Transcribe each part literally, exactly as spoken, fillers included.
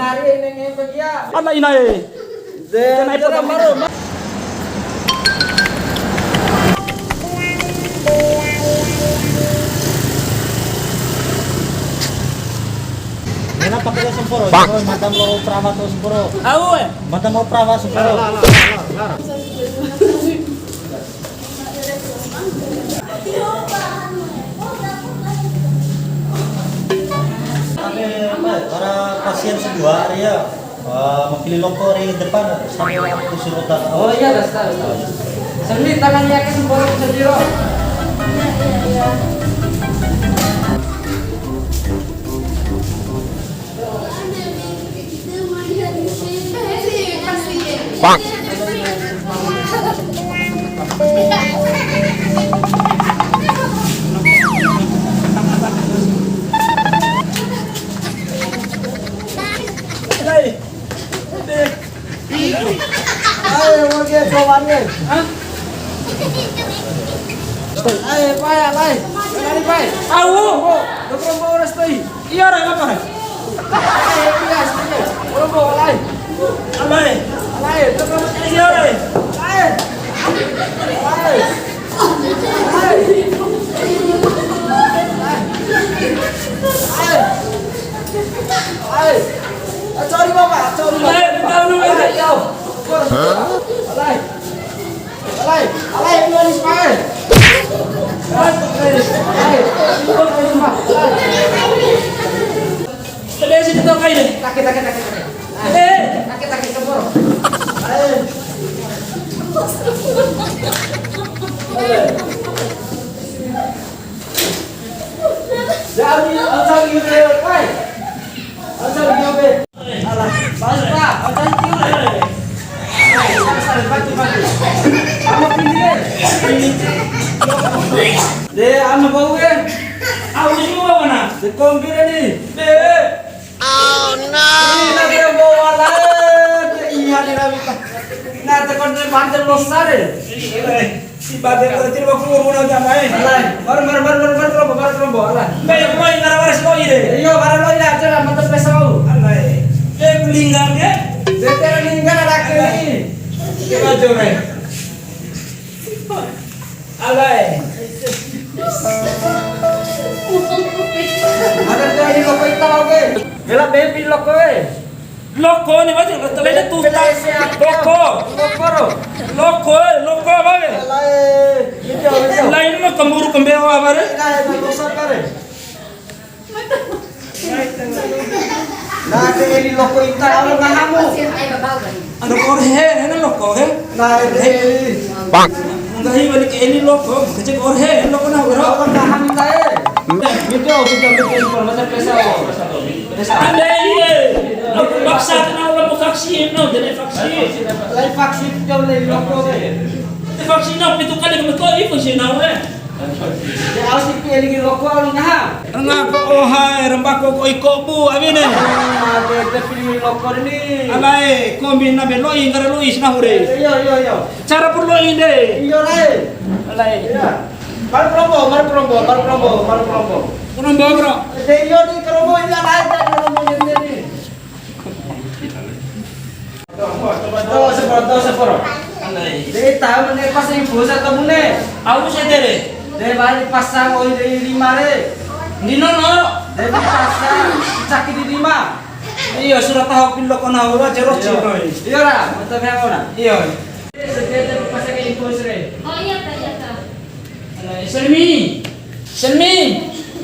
Ana inae. De, de, maru. Ena pakai semporo, madam lo prama to semporo. Au, eh. Madam lo prama semporo. Tapi, para pasien kedua, Arya, eh, mewakili loko di depan, sambil kursi roda. Oh iya, dah, dah, dah. Seni tangan yakin baru bisa diro. Ayo, oke, coba nih. Hah? Ayo, pai, alai. Alai, pai. Au. Rombo, rombo, rombo, restu. Iya, Rai, apa, Rai? Ayo, iya, sini. Rombo, alai. Alai. Alai, rombo, iya, Rai. Alai. Alai. Alai. Alai. Cari, Bapak, cari, Bapak. Alai, kita dulu, Rai. Alai. Alai. Alai, alai, ini harus pakai. Alai, alai, alai. Coba sini tuh, kayak ini. Sakit, sakit, sakit, sakit. Eh. Sakit, sakit, kebur. Alai. Jadi, asal gitu ya, Pak. Asal gitu, Pak. Alah, basta, aja kiu re. Basta, batu, batu. Ama pindi re. De, ama bau re. Au si bau mana? De, kombi re ni. De. Oh no. Ina de bau ala. De, iya de rawi. Na, de, kon de bantu losa re. Si bade ko tiri waktu mau mau nonton, eh. Alai. Baru, baru, baru, baru, baru, baru, baru, baru, alai. Mbak, yang mau yang ngarang-ngarang si Loi deh. Iyo, baru Loi dah, aja lah, mantap, besok. Alai. Dia melinggar, ya? Dia linggar, ada kiri. Dia maju, eh. Alai. Ada tuh, ini loko hitam, oke. Bela baby loko, eh. Loko ni wajib, loko ni tu. Loko. Loko ro. Loko, eh, loko apa, eh? Alai, video, video. Lain mah kemburu kembeo apa, eh? Nah, itu rusak, kan, eh? Nah, ini loko ita, apa ngahamu? Ada korhe, ini loko, eh? Nah, ini. Bang. Enggak, ini balik ke ini loko, kecek korhe, loko nah, bro. Apa ngahamu, eh? Video, video, video, video, macam biasa, oh. Ande, iya. Aku paksa kenal, aku vaksin, no, jadi vaksin. Lai vaksin, jauh dari loko, eh. Te vaksin, no, itu kali kamu tahu, itu sih, no, eh. Ya, harus dipilih loko, orang ngaha. Ngaha ko, oh, hai, rembako ko iko bu, abi ne. Ah, bete pilih loko ini. Alai, kombi na be Loi, nggara Loi, sinahure. Iya, iya, iya. Cara perlu ini. Iya, lai. Alai. Iya. Baru perombo, baru perombo, baru perombo, baru perombo. Perombo, bro. De, iyo, di perombo ini ada aja, perombo ini, ini. Tuh, sepuluh, tuh, sepuluh. De, tahu, mene pas ibu satu mene. Aku sedere. De, balik pasang, oh, de, lima re. Di nono. De, pasang, caki di lima. Iya, surat tahu pin loko nahu, jeroci, iya. Iya, ra, mantap ya, ora? Iya. Sedere pasang ibu sere. Oh, iya, Kak, iya, Kak. Selmi. Selmi.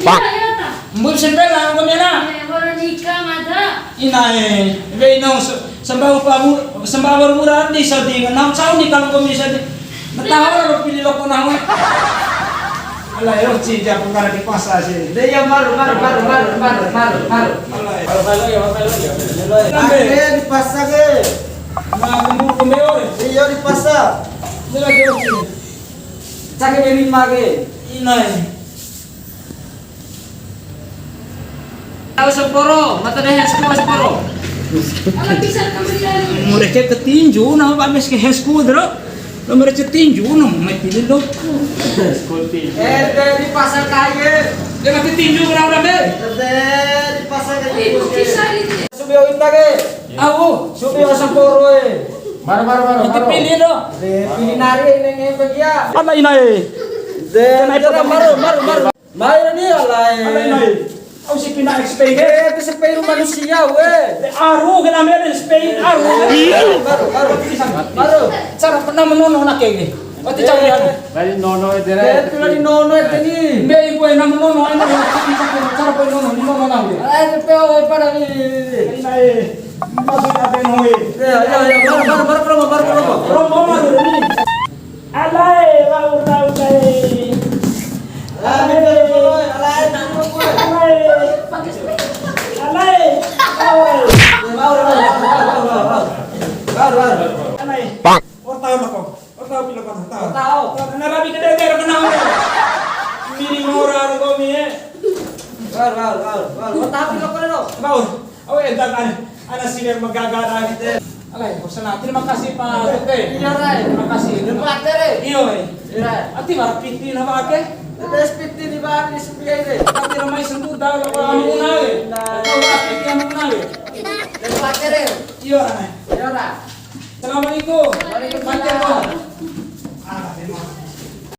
Pak. Iya, iya, Kak. Mbui sempel lah, nggomi ana. Eh, baru nikah, mada. Ina, eh. Be ina, se-, sembah upah mu-, sembah baru murah di Saudi. Nau cau ni kalau nggomi Saudi. Matawa lo pilih loko nahu. Ala yo, ci, ja pengkara di pasar sih. De, ya, maru, maru, maru. Ala, ya. Halo, halo, ya, halo, ya. Halo, ya. Ade di pasar ke. Nah, kembur kembeo, eh. Iya, di pasar. Ini lagi, ci. Cake be lima ke. Inai. Au seporo, mata de hesku seporo. Mureke ketinju, nama Pak Mes ke hesku, dro. Nomor ketinju, no, mai pilih lo. Eh, de di pasar kaya. Dia mati tinju, orang-orang, be. De di pasar kaya. Pio ita ke. Au. Supi asa poro e. Maro, maro, maro, maro. Itu pilih do. De, pilih nari ini ngempe dia. Ala ina e. De, maru, maru, maru. Mai ni ala e. Ala ina e. Au si pina X P G. Eh, itu seperu manusia, we. De, aru kena mele seperu aru. Baru, baru. Baru. Cara pernah menono nak kayak gini. Wati cau ya. Lali nono ede re. Eh, tu lali nono ede ni. Mbei boy, nama nono, ayo, cara boy nono, ni nono nang. Eh, tu peo, eh, pada ni. Ina e. Masuk ate nono e. Ya, ya, ya, baru, baru, baru, promo, baru, promo. Promo, baru ni. Alai, rau, rau, alai. Alai, alai, alai. Alai. Alai. Alai. Alai. Alai. Alai. Orta loko. Orta pilo kono. Tahu. Tahu. Tahu. Na rabi kede kede kenal. Miri ngora ro komi e. Wal, wal, wal, wal. Orta pilo kono. Tahu. Awe, entar, entar. Ana sini magaga ada gitu. Alai, bosan. Terima kasih, Pak Dokter. Iya, Rai. Terima kasih. Terima kasih, Rai. Iyo, Rai. Iya, Rai. Ati bara piti na ake? Terus piti di bawah di sepi aja. Ati ramai sentuh dah, kalau anu una, Rai. Nah. Kalau bara piti anu una, Rai. Terima kasih, Rai. Iyo, Rai. Iya, Rai. Assalamualaikum. Waalaikumsalam. Mantap, Bang.